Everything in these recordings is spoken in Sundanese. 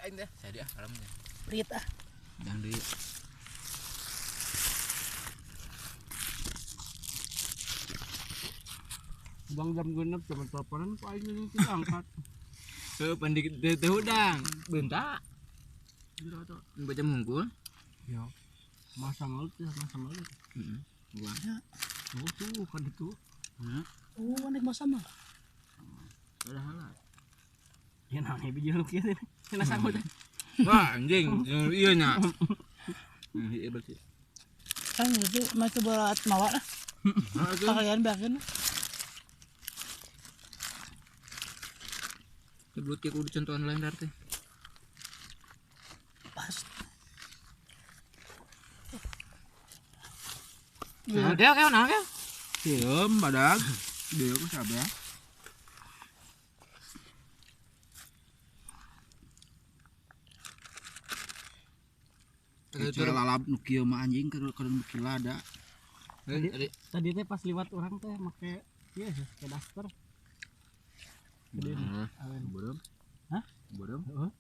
aing teh. Saya dia kalamnya. Prit ah. Jangan deui. Bang jam genep cuma teleponan ku aing jeung teu angkat. Heuh pandik teu hudang. Bentak. Baca mungkul. Ya. Masa malu teh, masa malu. Heeh. Gua. Oh, tuh kan itu. Heeh. Oh, anek masa mah. Udah halal. Ya naon biji lu kieu teh. Kena sanggup teh. Wah, anjing, ieu nya. Ieu berarti. Kan itu mah coba mawa lah. Pakaian bagian. Belut kieu kudu contohan lain teh. Pas. Dia kayak naon ya? Sieum badag. Deeu ku sabe. Itu lalap nu kieu mah anjing keur nu kieu lada. Tadi teh pas liwat urang teh make ieu ke daster. Gede. Beureum. Hah? Beureum. Heeh.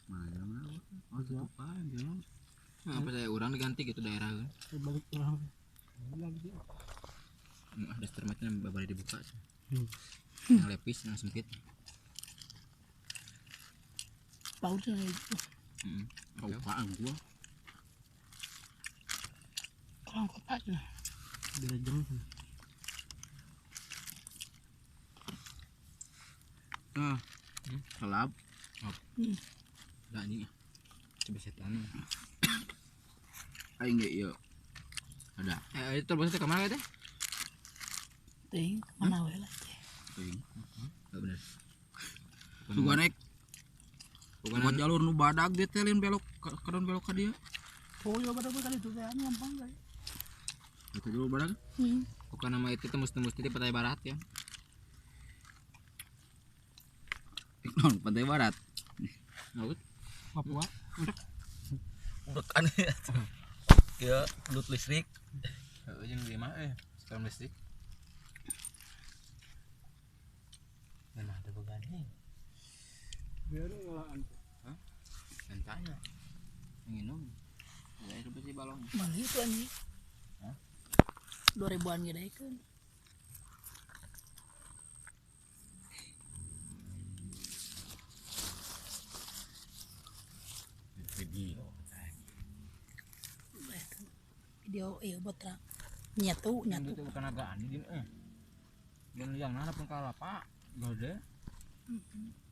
Mana mana. Oh, apaan jalan. Nah, apa saya urang diganti gitu daerah kan. Balik urang. Lagi. Nah, daster macam babari dibuka sih. Yang lepis, yang sempit. Paul itu. Heeh. Apaan gua? Kurang kotak lah. Beda jam. Nah, kelap. Enggak anjing. Coba setan. Aing ge ieu. Ada. Itu terbang teh kemana teh? Ting, kemana we lah teh. Ting. Enggak bener. Sugan naik. Bukan jalur nu badag dia teh lain belok kadon belok ka dieu. Oh, iya badag kali itu teh gampang guys. Itu dulu badag. Bukan nama itu tembus-tembus di Pantai Barat ya. Non Pantai Barat. Laut. Papua. Udah kan. Ya, belut listrik. Heeh, jeung di mah sekarang listrik. Mana ada begani. Biar ngolaan. Hah? Entahnya. Nginum. Ya itu besi balong. Mana itu anjing? Hah? 2000-an ge daekeun. Video. Video ieu botra. Nyatu, nyatu. Itu bukan agaan di dieu. Dan yang nana pun kalah Pak. Gede.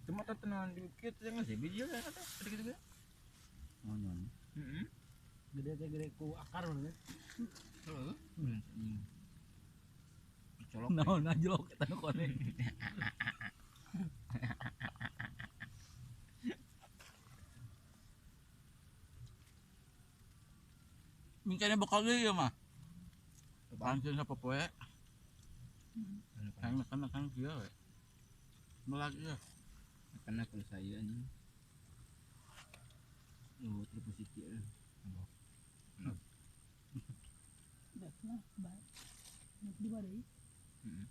Cuma tenan di bukit teh geus biji ya kata gitu gitu. Oh nyon. Heeh. Gede teh gede ku akar bener. Heeh. Dicolok. Naon anjlok eta nu koneng. Mingkana bakal deui ieu mah. Pancen sapopoe. Hayang makan kieu we. Melak ieu. Karena kalau saya anjing. Oh, terus ieu. Nah, baik. Di badai. Heeh.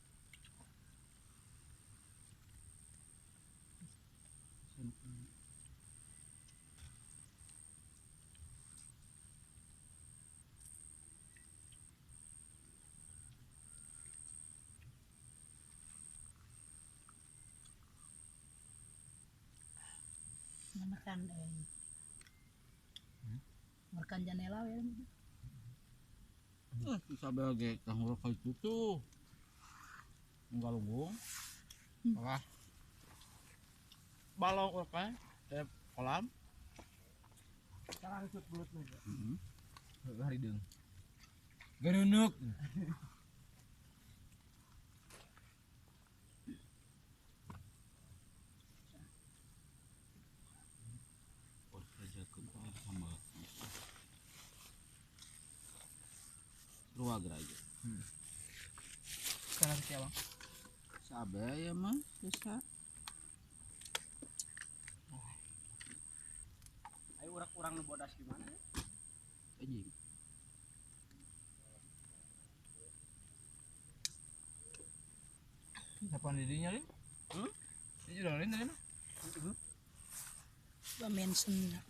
Makan makan janela ya. Bisa ge kanggo ka itu. Galunggung. Wah. Balong urang teh kolam. Sarangcut belutna. Heeh. Heeh harideung. Gereunuk. Ruag raja. Sana si abang. Sabe ya mah bisa. Ayo urang-urang nu bodas di mana? Anjing. Siapa didinya, Lin? Hmm? Ini juga Lin tadi mah. Heeh. Coba mention.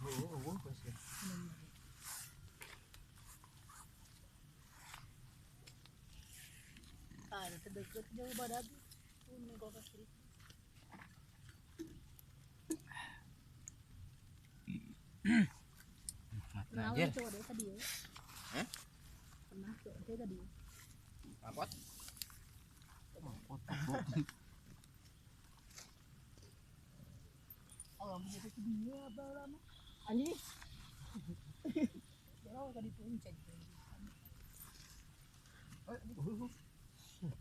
Oh, pasti. Ah, itu deket jauh badag. Tuh nengok ke kiri. Nah, anjir. Hah? Pernah tuh tadi. Angkot. Mangkot. Oh, bisa ke dia apa lama? Anjing. Jauh tadi puncak.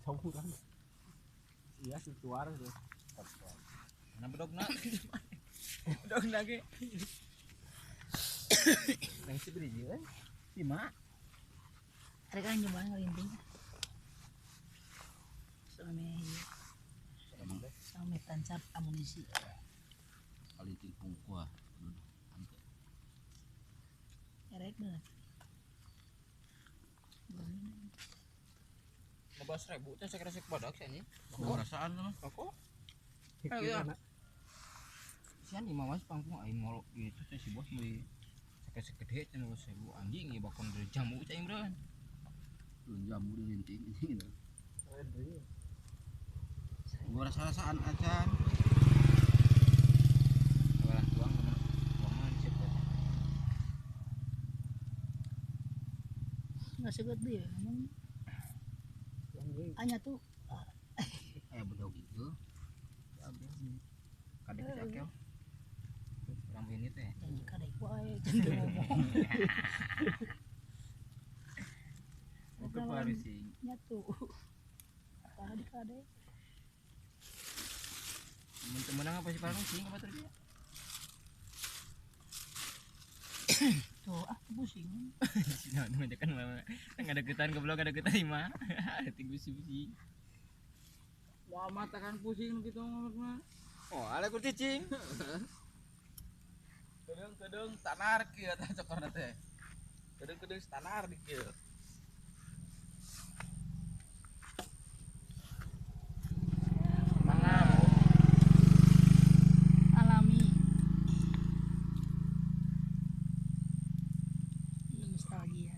Jauh kan. Iya, suar tuh. Mana bedogna? Bedogna ge. Nang si biji euy. Lima. Ada kan nyoba ngelinting. Sama tancap amunisi. Kalinting pungkua. Erek banget. 15.000 teh sakeresek badak sih anjing. Perasaan mah. Kok? Ayo. Sian imah mas pangpung aing molok gitu teh si bos meuli sakeresek gede teh 15.000 anjing ieu bakon dari jamu cai meureun. Jamu di linting anjing. Gua rasa-rasaan acan. Awalan tuang teman. Tuang mah disiap teh. Enggak seget dia emang. Hanya tuh. Bedog itu. Kadek akel. Orang ini teh. Janji kadek wae jangan ngomong. Oke baru sih. Nyatu. Tadi kadek. Mun teu meunang apa sih parang sih apa terus? Tuh, ah pusing. Nah, kan ada ketan goblok ada ketan lima. Tinggu pusing. Wah, mata kan pusing gitu mah. Oh, ala ku cicing. Kedeng-kedeng tanar kieu tah cokorna teh. Kedeng-kedeng tanar di kieu. Mangga. Alami. Nostalgia.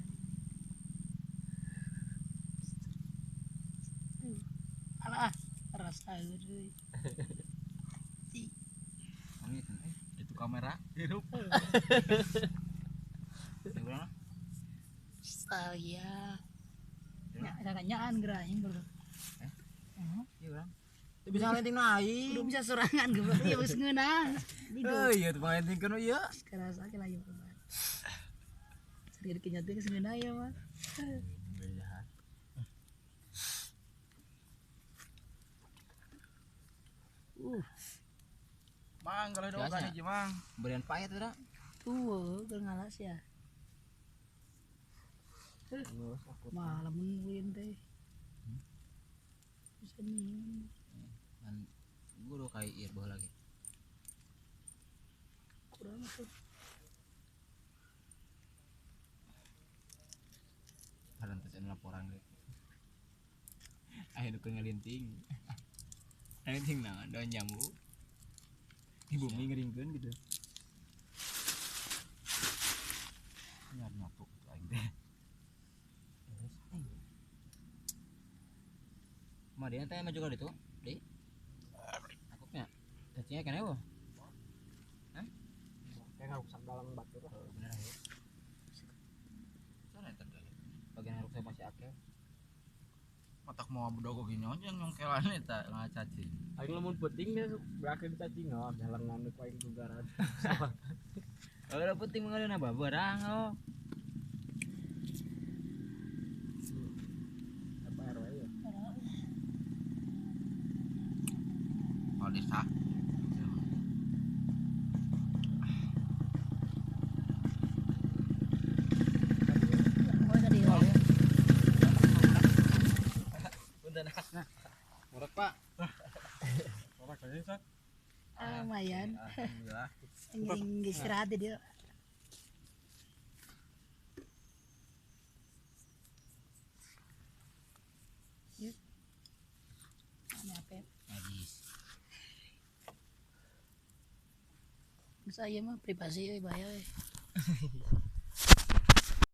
Alah, rasa euy. Itu kamera hidup. Nostalgia. Ya, kakaknyaan gerahnya bro. Iya urang. Teu bisa ngalenting aing. Kudu bisa sorangan goblok. Ieu geus ngeunah. Heuh, ieu teu ngalentingkeun ieu. Sekarang sakit lagi mah. Sering kenyat geus ngeunah ya mah. Mang kalau dong kan hiji mang. Berian pahit teh. Tuh, keur ngalas ya. Mah lamun ulin teh. Bisa nih. Kan gua udah kayak ieu baheula lagi. Kurang tuh. Parantos laporan ge. Aya nu keur ngalinting. Ngalinting naon daun jambu. Di bumi ngeringkeun gitu. Nyar nyatuk aing teh. Ma dia teh maju ka ditu, Di. Takutnya. Cacingnya kana eueuh. Hah? Kayak ngarusak dalam batu lah. Bener ya. Sana eta teh. Bagian ngarusak masih akeh. Matak mau bedog oge nyonjeng nyongkelan eta ngacacing. Aing lamun penting dia berakhir cacing oh jalan ku aing tugaran. Ora penting mengalun apa barang oh. Apa RW ya? Oh desa. Murah Pak. Murah kayaknya Sak. Lumayan. Alhamdulillah. Anjing istirahat dia. Yuk. Mana apa? Najis. Geus aya mah privasi euy bahaya euy.